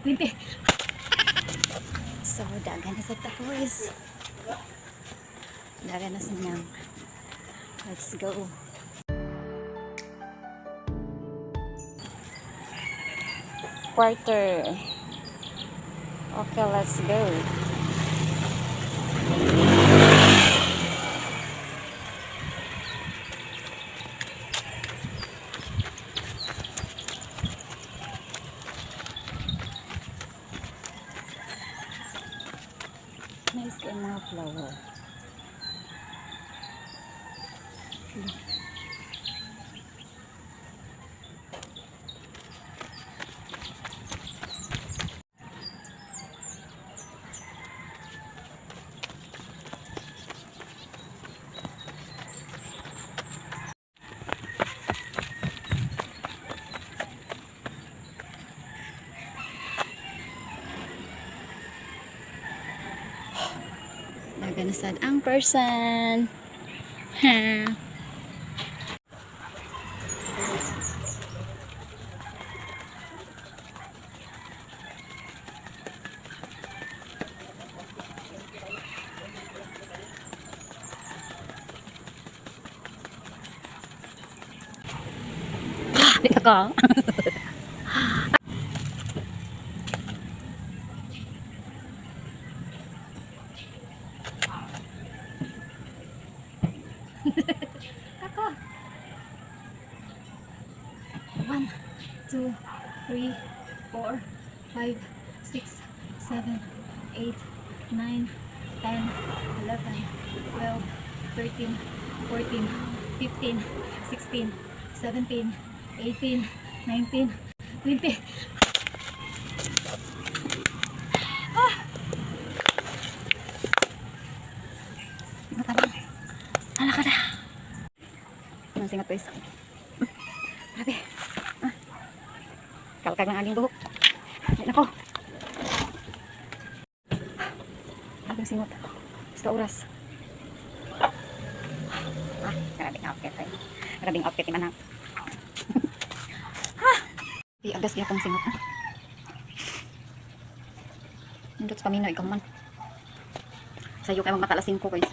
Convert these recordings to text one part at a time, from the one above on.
20. So, dagan na sa tapoys. Dagan na sa niyang. Let's go. Quarter. Okay, let's go. Nice kay mga flower. Dagan na sad ang person. Ha. Di ako. Kako. 1, 2, 3, 4, 5, 6, 7, 8, 9, 10, 11, 12, 13, 14, 15, 16, 17, 18, 19, 20. Ah! Matabang. Hala ka na. Anong singat, guys? Grabe. Ah. Kalkag ng aking buhok. Ay, nako. Grabe ang singot. Basta oras. Ah, grabe ang outfit eh. Grabe ang outfit ni Manang. Ha! Di agas gyapon singot. Ah. Nindot sa paminaw, ikaw man. Sayo kayo magmata alas 5, guys.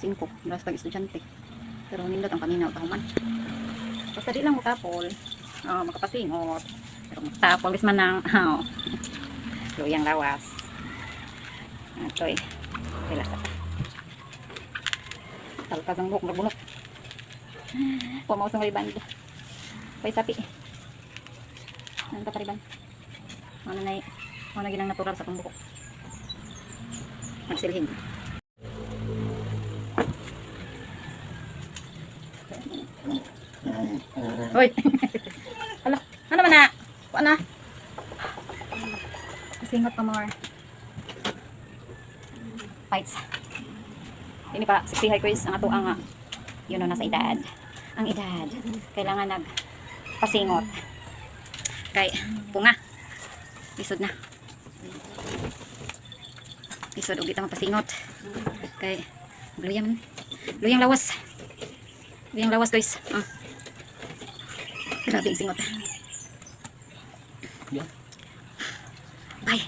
5. Basta estudyante. Pero nindot ang paminaw, ikaw man. Basta di lang makapol. Oh, makapasingot. Pero magtapol guys man ng oh. Luyang lawas. Ito eh. Relax ako. Talkag ang buhok, magbunot. Pumaus ng riband. Pay sapi. Ano ka pa riban? Ano na ano ginang natural sa akong buhok. Magsilhing. Hoy. Hala, ano man na? Kuan na. Singot pa more. Fights. Ini pa, 60 high quiz ang ato ang yun o, nasa edad. Ang edad. Kailangan nag pasingot. Kay punga. Lisod na. Lisod og di ta mapasingot. Kay luyang luyang lawas. Luyang lawas, guys. Ah. Grabe ang singot. Yeah. Bye.